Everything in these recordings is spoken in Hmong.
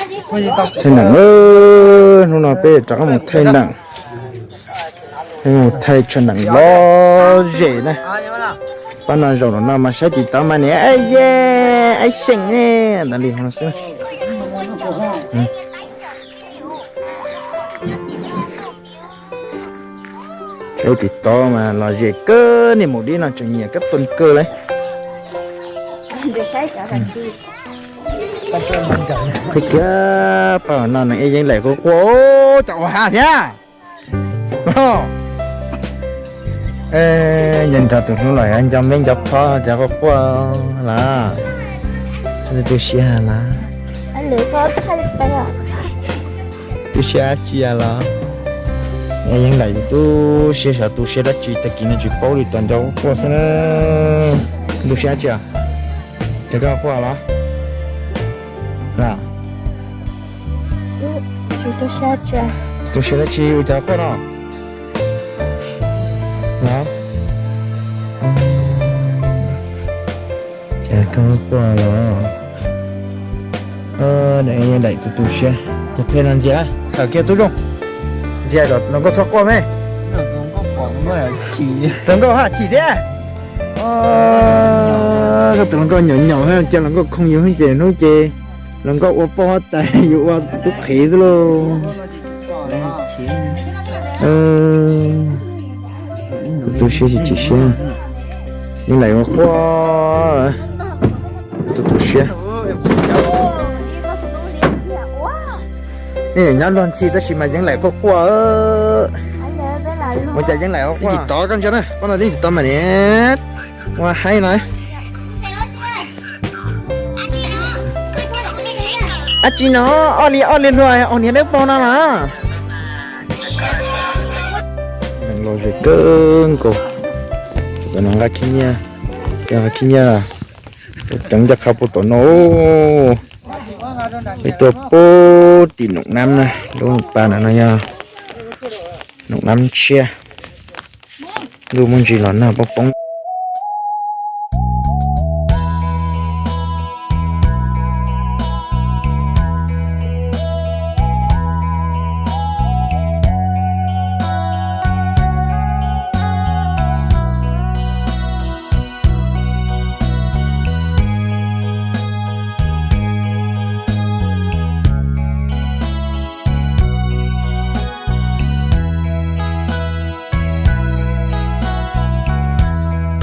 Thaij neem, hnub no peb rov qab mus thaij neem, mus thaij tsho neem lom zem na. Pab no zaum no mas saib tim tod mas niam, ab ye, ab xeem ne, tas li no xwb. Saib tim tod mas lom zem kawg, niam maum dib no tseem nyiam kab tua kawg li. Qhib kiag pab no neeg ej yeeb laim quaj quaj, cas ua ha thiab. Nco nrog tus hlub los nco meb nco phov cas quaj quaj los. Tu siab los? Tu siab tsi los? Yeej laim tu siab, xyov tu siab dab tsi, tag kis no tsis paub li, tas nco quaj xwb na. Tu siab tsi? Cas koj quaj los? Tu siab dab tsi ua cas quaj no? Cas koj quaj los? Daim tu tu siab, ces phem no ntxias, tawm kiag tub zoo, ntxias kom hluas nkauj txhob quaj me. Hluas nkauj haj chim thiab. Koj tus hluas nkauj nyaum nyaum, cia hluas nkauj khoo yus ces hnub ces hluas nkauj ua poj huab tais, yus ua tub qhev xwb lauj. Tu siab tsis chim siab, yeej laim ua quaj, tu tu siab. Nyob luag ntxhi tab sis mas yeej laim quaj quaj. Ua cas yeej laim quaj quaj? Tod koj ntsia na, pab no li tod mas niam, ua haib no. Ab tsi no, ob li ob li luag, ob niag dawb paug no los. Neeg lom zem kawg nkaus. Tam no nqa khib nyiab, nqa khib nyiab, cov ncaj qha puag tom no. Peb tuaj puag tim Noom Nab na, lub pa no no yog Noom Nab Tshiab. Ntuj muaj ntsis los nag poob poob.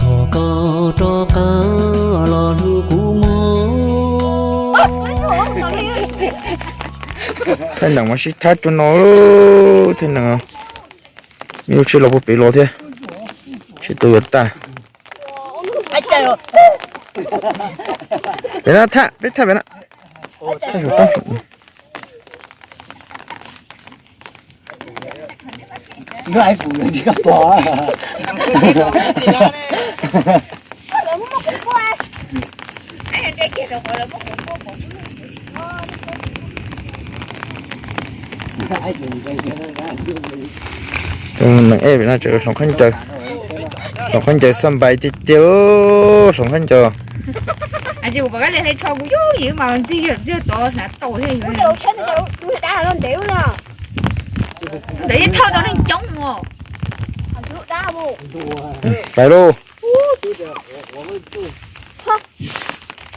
Thov koj rov qab los hlub kuv mog. Thaij neem mas sib thab rau no, thaij neem. Me lub tsheb los puag pem los thiab, tsheb tuaj yuav tag. Pem no thaj, peb thaj pem no. Neeg ej pem no tseem hloov khaub ncaws, hloov khaub ncaws xaj npais tiag tiag, hloov khaub ncaws. Ntawd yeej thauj tau neeg coob os. Pais lauj.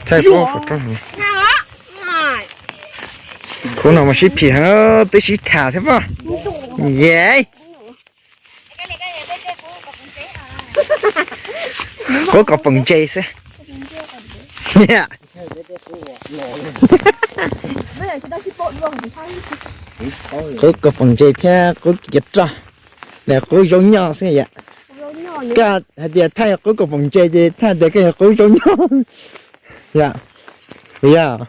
Thaij, khub no mas sib phim heev, twb sib tham thiab pob. Yes. Qub kom poom ntse xwb. Qub kom poom ntse thiab qub kiav roj. Lam qub zaub nyoj xwb yom. Koj hais tias thaij qub kom poom ntse ces thaij tias koj yog qub zaub nyoj. Yom, puas yog?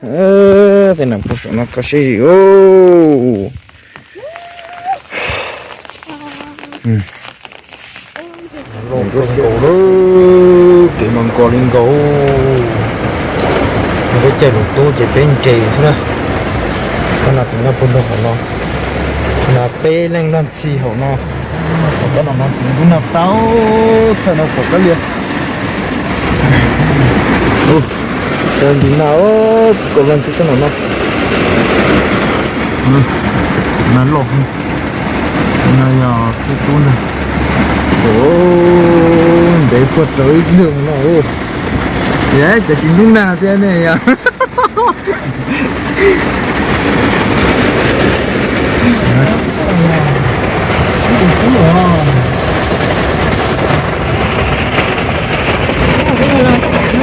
Tej neeg puag saum no kho siab zim. Zoo nkaus lawm, kev mas nkos li nkaus. Peb caij lus tub ces peb ntses xwb na. Peb no tus nyob puag nraud hauv no, no peb leej loj ntxhi hauv no. Peb no no tus noj tau thawj no pom kab lias. Ua, nti no, kaus loj ntxhi kab no no. No loj, no yog tub tub ntag. Ntev puag rawv ib tug no. Yog cov tsis ntub nag thiab ne yog.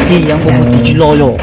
Ces yog nkaus mus tsis los yom.